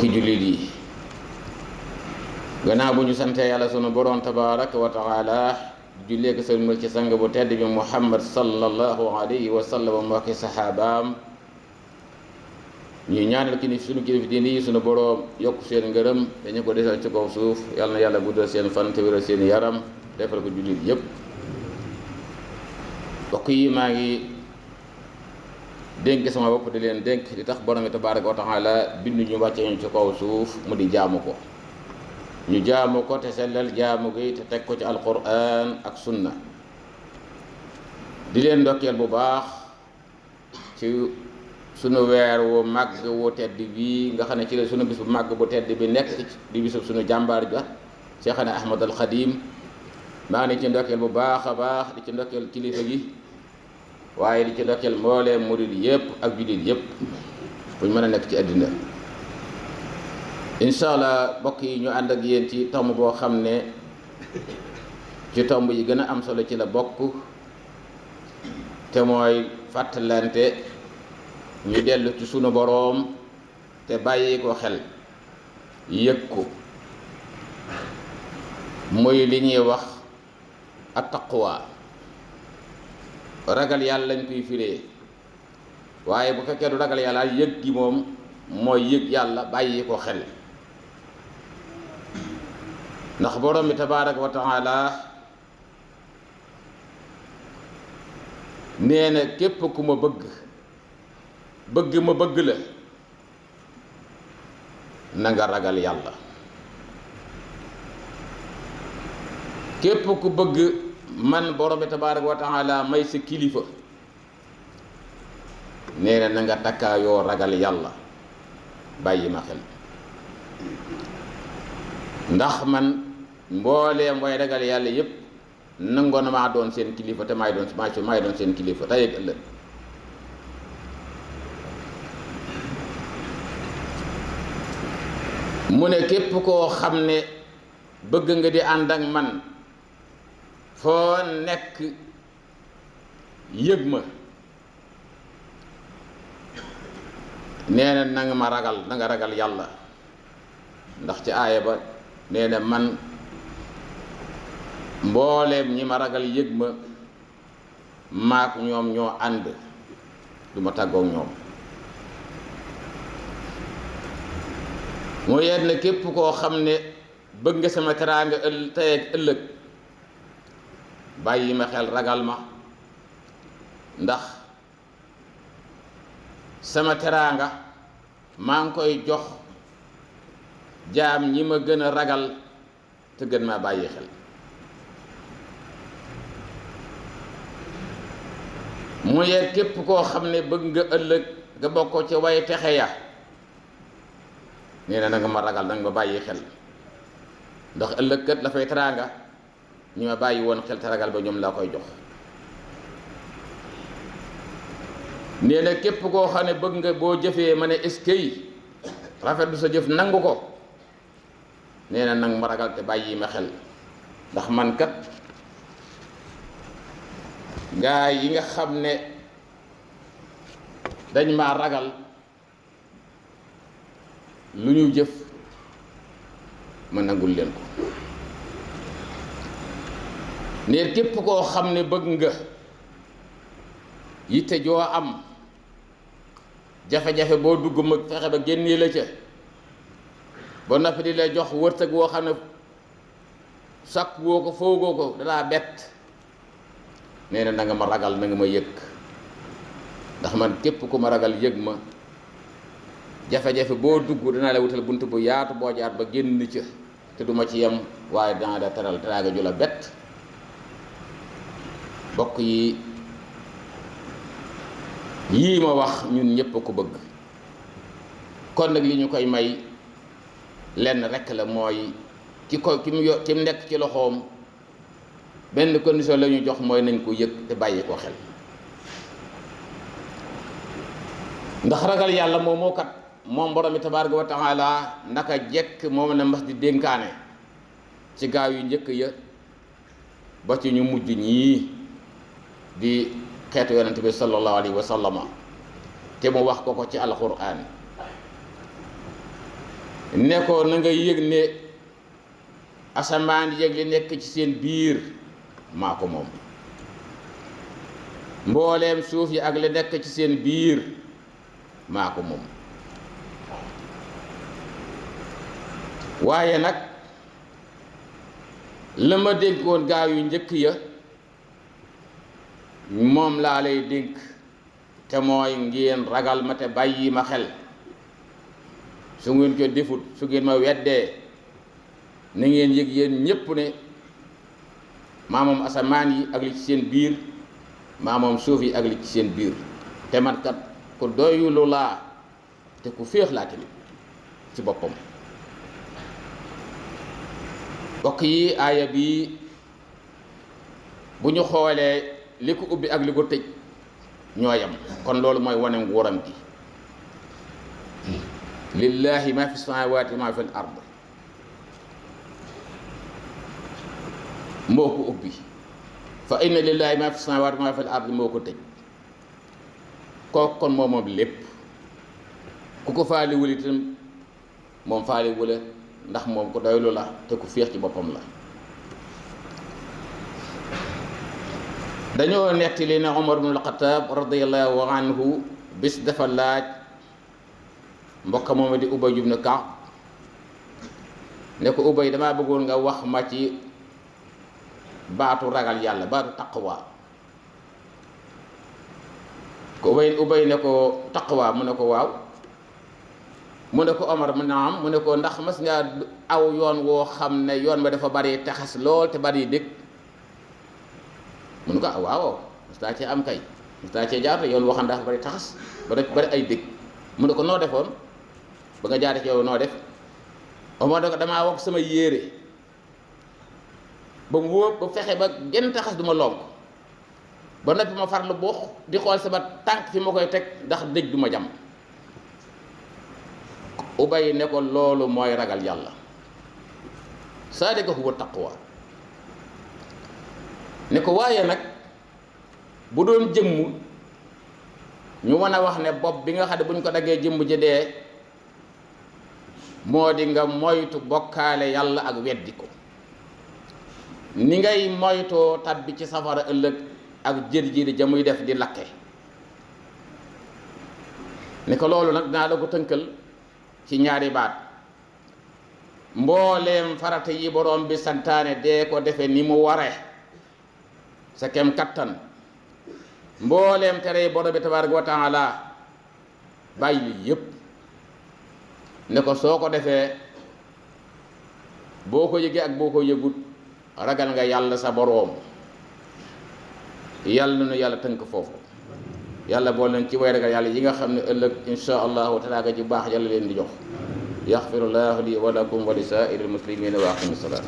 bokki jullit yi gannaaw bu ñu sante yàlla sunu boroom tabaraka wa taala jullee ko sëlmal ci sang bu tedd bi muhammad sallallahu alayhi wa sallam moo ki saxaabaam ñuy ñaanal sunu kilifa diine yi sunu boroom yokk seen ngërëm dañu ko desal ci kaw suuf yàlla na yàlla guddal seen fan te wéral seen yaram defal ko jullit yépp bokk yi maa ngi dénk sama bopp di leen dénk di tax borom bi tabaraka wa taala bindu ñu wàcce ñu ci kaw suuf mu di jaamu ko ñu jaamu ko te sellal jaamu gi te teg ko ci alquran ak sunna di leen ndokkeel bu baax ci sunu weer wu màgg wu tedd bi nga xam ne ci la sunu bis bu màgg bu tedd bi nekk di bisub sunu jàmbaar ja Cheikhana Ahmad al Khadim maa ngi ci ndokkeel bu baax a baax di ci ndokkeel kilifa gi waaye di ci ndokkeel mbooleem murid yépp ak jullit yépp fu ñu mën a nekk ci àddina incha allah mbokk yi ñu ànd ak yéen ci tomb boo xam ne ci tomb yi gën a am solo ci la bokk te mooy fàttalante ñu dellu ci sunu boroom te bàyyi ko xel yëg ko muy li ñuy wax at-taqwa ragal yàlla lañ koy firee waaye bu fekkee du ragal yàlla yëg gi moom mooy yëg yàlla bàyyi ko xel ndax borom bi tabaaraka wa taala nee na képp ku ma bëgg ma bëgg la na nga ragal yàlla képp ku bëgg man borom bi tabaaraka wa taala may sa kilifa nee na nga takkaayoo ragal yàlla bàyyi ma xel ndax man mbooleem way ragal yàlla yépp nangoon maa doon seen kilifa te maay doon seen kilifa tey ak ëllëg mu ne képp koo xam ne bëgg nga di ànd ak man foo nekk yëg ma nee na nanga ma ragal na nga ragal yàlla ndax ci aaya ba nee na man mbooleem ñi ma ragal yëg ma maak ñoom ñoo ànd du ma tàggoog ñoom mu yeet ne képp koo xam ne bëgg nga sama teraanga tey ak ëllëg bàyyi ma xel ragal ma ndax sama teraanga maa ngi koy jox jaam ñi ma gën a ragal te gën maa bàyyi xel mu yeet képp koo xam ne bëgg nga ëllëg nga bokk ci way texe ya nee na nga ma ragal nanga ma bàyyi xel ndax ëllëg kat la fay teraanga ñi ma bàyyi woon xel te ragal ba ñoom laa koy jox nee na képp koo xam ne bëgg nga boo jëfee ma ne eskay rafet du sa jëf nangu ko nee na nag ma ragal te bàyyi ma xel ndax man kat gaa yi nga xam ne dañ ma ragal lu ñu jëf ma nangul leen ko nee képp koo xam ne bëgg nga yitte joo am jafe-jafe boo dugg ma fexe ba génnee la ca ba noppi di la jox wërsëg woo xam ne sakk woo ko foogoo ko dalaa bett nee na nga ma ragal na nga ma yëg ndax man képp ku ma ragal yëg ma jafe-jafe boo dugg danaa la wutal bunt bu yaatu boo jaar ba génn ca te duma ci yem waaye danaa la teral teraanga ju la bett bokk yi yii ma wax ñun ñépp ko bëgg kon nag li ñu koy may lenn rekk la mooy ki mu nekk ci loxoom benn condition la ñu jox mooy nañ ko yëg te bàyyi ko xel ndax ragal yàlla moo kat moom borom bi tabaaraka wa taala naka jekk moom la mas di dénkaane ci gaaw yu njëkk ya ba ci ñu mujj ñii di xeetu yonent bi sallallahu alayhi wa sallama te mu wax ko ci alquran ne ko na nga yëg ne asamaan yëg li nekk ci seen biir maa ko moom, mbooleem suuf yi ak li nekk ci seen biir maa ko moom. waaye nag la ma dénkoon gaa yu njëkk ya moom laa lay dénk, te mooy ngeen ragal ma te bàyyi ma xel. su ngeen ko defut, su ngeen ma weddee, na ngeen yëg yéen ñépp ne maa moom asamaan yi ak li ci seen biir, maa moom suuf yi ak li ci seen biir, te man kat ku doyulu laa te ku féex laa tamit ci boppam. bokk yi aaya bi bu ñu xoolee li ko ubbi ak li ko tëj ñoo yam, kon loolu mooy wane nguuram gi. lillahi ma fi samawati ma fi l ard moo ko ubbi, fa inna lillahi ma fi samawati ma fi l ard moo ko tëj. kooku kon moom lépp, ku ko faaliwul itam moom faaliwula, ndax moom ko doylu la te ku féex ci boppam la. dañoo nettali ne Umar ibn al-Khattab radiyallahu anhu bis dafa laaj mbokka moom di Ubay ibn Ka'b ne ko Ubay damaa bëggoon nga wax ma ci baatu ragal yàlla, baatu taqwa. ko Ubay ne ko taqwa, mu ne ko waaw. mu ne ko Omar mu naam, mu ne ko ndax mas nga aw yoon woo xam ne yoon ba dafa bari taxas lool te bari dëkk. mu ne ko waaw mas taa cee am kay, mas taa cee jaar yoon woo xam ne dafa bari taxas bari ay dëkk. mu ne ko noo defoon ba nga jaare ci yow, noo def? Omar ne ko damaa wokk sama yére ba mu wóob ba fexe ba genn taxas du ma lonk, ba noppi ma farlu boo di xool sama tànk fi ma koy teg ndax dëj du ma jam. Ubay ne ko loolu mooy ragal yàlla, saalika huwa taqwa. ne ko waaye nag bu doon jëmm ñu mën a wax ne bopp bi nga xam ne bu ñu ko daggee jëmm ji dee, moo di nga moytu bokkaale yàlla ak weddi ko, ni ngay moytoo tabbi ci safara ëllëg ak jër-jëri ja muy def di lakke. ne ko loolu nag dinaa la ko tënkal ci ñaari baat. mbooleem farata yi borom bi santaane dee ko defe ni mu ware sa kem kattan, mbooleem tere yi borom bi tabaaraka wa taala bàyyi li yépp. ne ko soo ko defee, boo ko yëgee ak boo ko yëgut, ragal nga yàlla sa boroom. yàlla nu yàlla tënk foofu, yàlla bool nañ ci way ragal yàlla yi nga xam ne ëllëg insha allahu taala ci baax yàlla leen di jox. yaxfirullahu li wa lakum wa li saa'iril muslimina wa aqimi salaat.